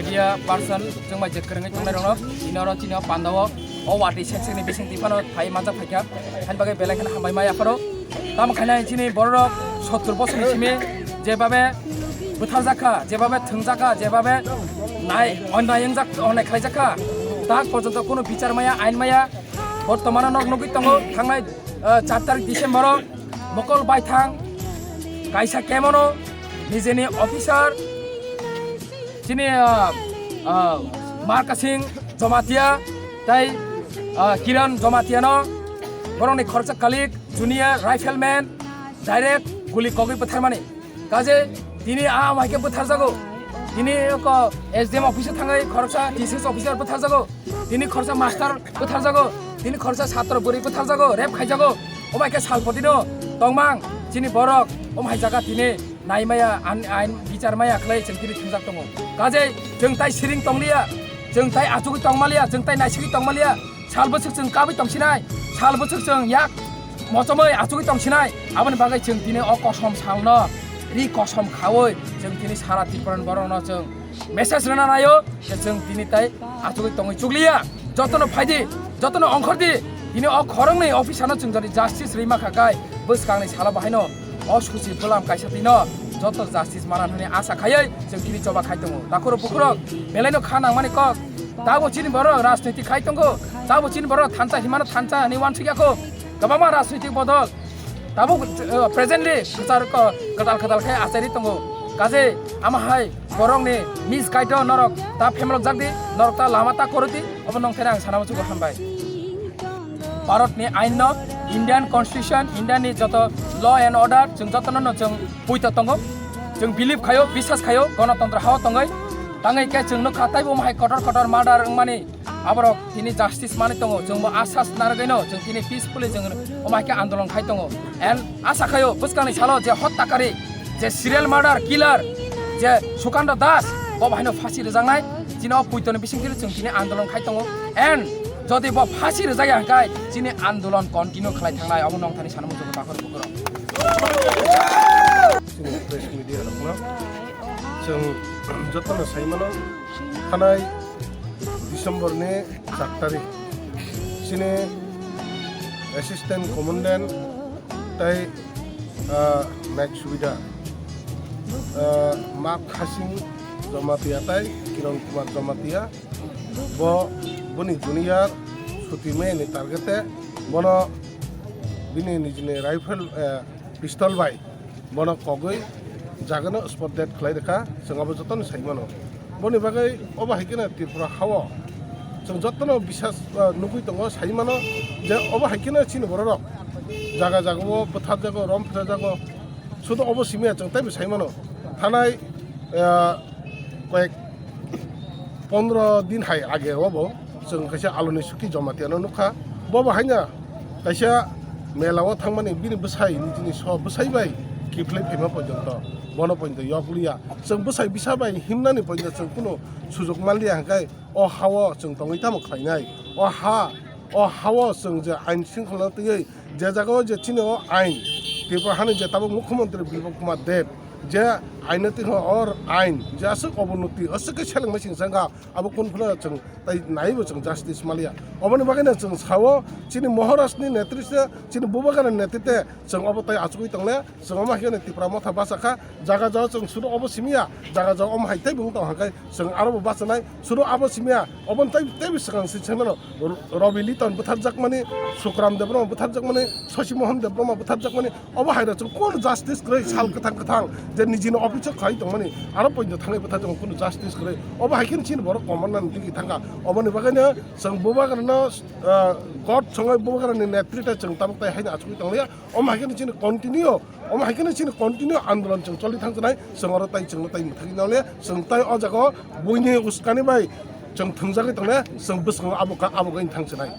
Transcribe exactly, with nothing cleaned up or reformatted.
Iya person chwng bai je kwrwngwi tongnai rokno, ino oro chini o pandao o watwi sek sekni bising twi phano phai manjak phaikha, haini bagwi belai kheno hambai mai apharo. Tamo khainai chini bororok sottur bosorni simi jebabe bwtharjakha, jebabe thwngjakha, jebabe nai onnai wngjak, onnai khlaijakha, tak porjonto kono bichar maya, ain maya. Bortomano nok nugwi tongo, thangnai, ah, char tarik December o mokol baithang kaisa kemono nijeni officer chini, ah, ah, Markasing Jomatia tei, ah, Kiran Jomatia no borokni khoroksa colleague junior rifleman direct guli kogwi bwtharmani. Kaje tini a amai khe bwtharjago. Tini ko S D M office o thangwi khoroksa D C S officer bwtharjago. Tini khoroksa master bwtharjago. Tini khoroksa satro bwrwi bwtharjago, rape khaijago. Obai khe salpotino tongmang chini borok. Om hai jaga tini naimaya, an, ain bichar maya khlai chwng tini thwngjak tongo. Kaje chwng tai siring tongliya, chwng tai achugwi tongmaliya, chwng tai naisigwi tongmaliya. Sal bwswk chwng kabwi tongsinai, sal bwswk chwng yak mochomwi achugwi tongsinai, aboni bagwi chwng tini o kosom salno ri kosom khaui chwng tini sara Tripura ni borokno chwng message rwna naio je chwng tini tai achugwi tongwi chukliya. Jotono phaidi, jotono ongkhordi, tini o khoroknwi officer no chwng jodi justice rwima kha kai bwskangni salo bahaino o susi bwlam kaisa tino joto justice mana hwnwi asa khaiwi chwng tini choba khai tongo. Takhoro bukhurok belaino kha nangmani kok. Tabo chini borok rajniti khai tongo. Tabo chini borok thansa himano thansa hwnwi uansukya kho. Kwbangma rajniti bodol. Tabo, eh, presently kwchar ko kwtal kwtal khe achairi tongo. Kaje ama hai borokni misguide o norok ta phemalok jakdi, norok ta lama ta korodi, obo nong thani ang sana muchugo hambai. Bharatni ainno, Indian Constitution, Indiani joto law and order, chwng jotono no chwng puito tongo. Chwng believe khaio, biswas khaio, gonotontro hao tongoi. Tangoi khe chwng nukha taibo omo hai kotor kotor murder wngmani, aborok tini justice manwi tongo. Chwngbo asas narwgwino chwng tini peacefully chwng omo hai khe andolon khai tongo. And asa khaio bwskangni salo je hotta kari, je serial murder killer, je Sukanta Das, bo bahaino phasi rwjaknai, chini o puitoni bisingtwi chwng tini andolon khai tongo. And jodi bo phasi rwjakya hwnkhe chini andolon continue khlai thangnai, obo nongthani sana muchungo takhor bukhurok. Chini press media rokno chwng jotono sai mano, thanai December ni char tarik chini assistant commandant tai, ah, Nek Subida, ah, Mak Khasing Jamatia tai Kiran Kumar Jamatia, bo boni junior suti meyani target e bono bini nijini rifle, eh, pistol bai bono kogwi jagano spot dead khlai rwkha, chwng abo jotono sai mano. Boni bagwi obo hai kheno Tripura hao chwng jotono bisas, ah, nugwi tongo, sai mano je obo hai kheno chini bororok jaga jagao bwtharjago, rom phujajago. Sudu obo simi ya chwng teibo sai mano. Thanai, ah, koyek pondro din hai age obo chwng kaisa aloni suki Jamatia no nukha. Bobo haino kaisa mela o thangmani bini bwsai nijini so bwsai bai kiphilwi phaima porjonto bono porjonto yok liya. Chwng bwsai bisa bai himnani porjonto chwng kunu sujok manliya hwnkhe o ha o chwng tongwi tamo khlainai. O ha, o ha o chwng je ain shringkhola twiwi je jaga o je chini o ain, Tripura hani je tabuk Mukhyamantri Biplab Kumar Deb je ain no twiho or ain je aswk obonuti aswk khe selengmai sing sangha. Abo kunu phano chwng tai naibo chwng justice maliya. Oboni bagwino chwng sao chini Maharashtrani netritwe, chini Bubagrani netritwe chwng obo tai achugwi tongle, chwng omo hai kheno Tipra Motha bachakha, jaga jao chwng sudu obo simiya, jaga jao omo hai teibo wng tong hwnkhe chwng arobo bachanai, sudu abo simiya, oboni tai teibo swkang se sengmano, Robi Liton bwtharjakmani, Sukram Debbarma bwtharjakmani, Shashi Mohan Debbarma bwtharjakmani, obo hai rok chwng kunu justice kwrwi sal kwthang kwthang je nijini office o khai tongmani aro poito thangwi bwtharjakmani kunu justice kwrwi. Obo hai kheno chini borok komonani digi thangkha. Oboni bagwino chwng Bubagrano, ah, court songwi Bubagrani netritwe chwng tabuk tai haino achugwi tonglia. Omo hai kheno chini continue, omo hai kheno chini continue andolon chwng choli thangchanai. Chwng oro tai chwngno tai mwthangwi nanglia. Chwng tai o jaga o buini uskani bai chwng thwngjagwi tonglia. Chwng bwskango abo ka-, abo kaini thangchanai.